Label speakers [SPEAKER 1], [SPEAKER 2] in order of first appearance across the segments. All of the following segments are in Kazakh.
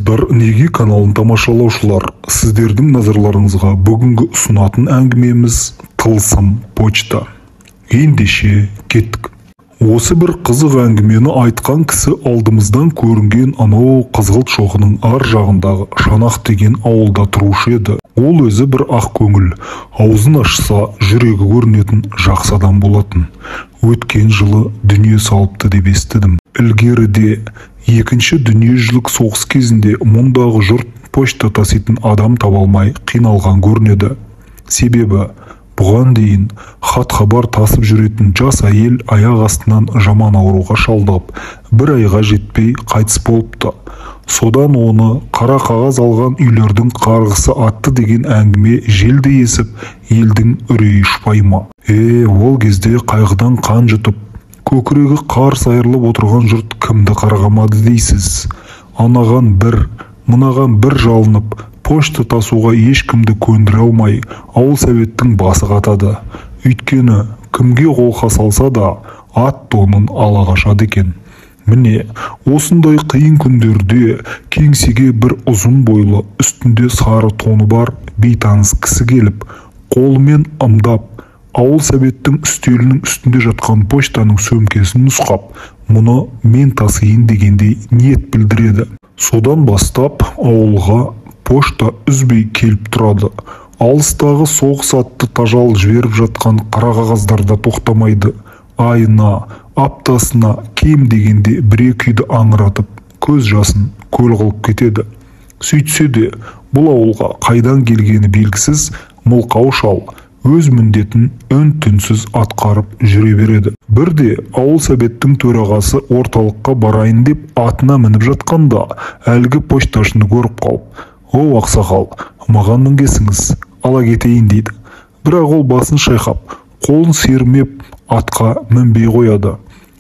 [SPEAKER 1] Армысыздар, Неге каналын тамашалаушылар, сіздердің назарларыңызға бүгінгі ұсынатын әңгімеміз «Тылсым почта». Ендеше кеттік. Осы бір қызық әңгімені айтқан кісі алдымыздан көрінген анау қызғылт шоқының ар жағындағы Шанақ деген ауылда тұрушы еді. Ол өзі бір ақ көңіл, аузын ашса жүрегі көрінетін жақсы адам болатын. Өткен жылы дүние салыпты деп естідім. Ілгеріде екінші дүниежүзілік соғыс кезінде мұндағы жұрт почта таситын адам таба алмай қиналған көрінеді. Себебі бұған дейін хат-хабар тасып жүретін жас әйел аяқ астынан жаман ауруға шалдығып, бір айға жетпей қайтыс болыпты. Содан оны қара қағаз алған үйлердің қарғысы атты деген әңгіме желдей есіп, елдің үрейі ұшпай ма? Ол кезде қайғыдан қан жұтып, көкірегі қарс айырылып отырған жұрт кімді қарғамады дейсіз? Анаған бір, мынаған бір жалынып, почта тасуға ешкімді көндіре алмай, ауыл советтің басы қатады. Өйткені кімге қолқа салса да, ат тонын ала қашады екен. Міне, осындай қиын күндерде кеңсеге бір ұзын бойлы, үстінде сары тоны бар бейтаныс кісі келіп, қолымен ымдап, ауыл советтің үстелінің үстінде жатқан почтаның сөмкесін нұсқап, мұны мен тасиын дегендей ниет білдіреді. Содан бастап ауылға пошта үзбей келіп тұрады. Алыстағы соғыс атты тажал жіберіп жатқан қара қағаздар да тоқтамайды. Айына, аптасына кем дегенде бір-екі үйді аңыратып, көз жасын көл қылып кетеді. Сөйтсе де, бұл ауылға қайдан келгені белгісіз мылқау шал өз міндетін үн-түнсіз атқарып жүре береді. Бірде ауыл советтің төрағасы орталыққа барайын деп атына мініп жатқанда әлгі пошташыны көріп қалып, «О, ақсақал, маған мінгесіңіз, ала кетейін» дейді. Бірақ ол басын шайқап, қолын сермеп атқа мінбей қояды.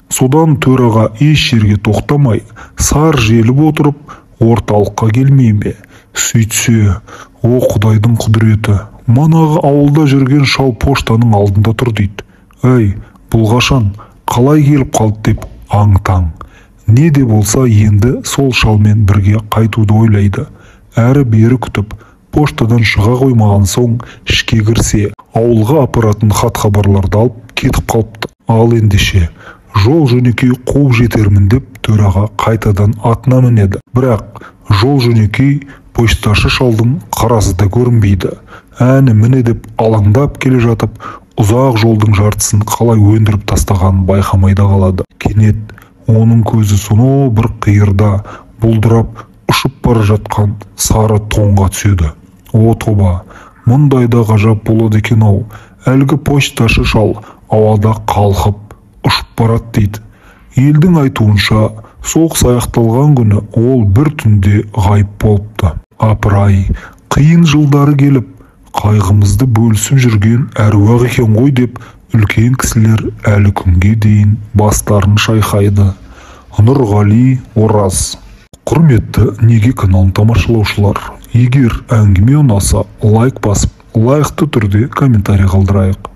[SPEAKER 1] Содан төраға еш жерге тоқтамай, сар желіп отырып, орталыққа келмей ме? Сөйтсе, о Құдайдың құдіреті, манағы ауылда жүрген шал поштаның алдында тұр дейді. Әй, бұл қашан, қалай келіп қалды деп аң-таң. Не де болса енді сол шалмен бірге қайтуды ойлайды. Әрі-бері күтіп, поштадан шыға қоймаған соң ішке кірсе, ауылға апаратын хат-хабарларды алып кетіп қалыпты. Ал ендеше, жол жөнекей қуып жетермін деп төраға қайтадан атына мінеді. Бірақ жол жөнекей пошташы шалдың қарасы да көрінбейді. Әні міне деп алаңдап келе жатып, ұзақ жолдың жартысын қалай өндіріп тастағанын байқамай да қалады. Кенет оның көзі сонау бір қиырда бұлдырап ұшып бара жатқан сары тоңға түседі. О тоба, мұндай да ғажап болады екен-ау. Әлгі пошташы шал ауада қалқып ұшып барады дейді. Елдің айтуынша, соғыс аяқталған күні ол бір түнде ғайып болыпты. Апырай, қиын жылдары келіп, қайғымызды бөлісіп жүрген әруақ екен ғой деп үлкен кісілер әлі күнге дейін бастарын шайқайды. Нұрғали Ораз. Құрметті Неге каналын тамашалаушылар, егер әңгіме ұнаса, лайк басып, лайықты түрде комментарий қалдырайық.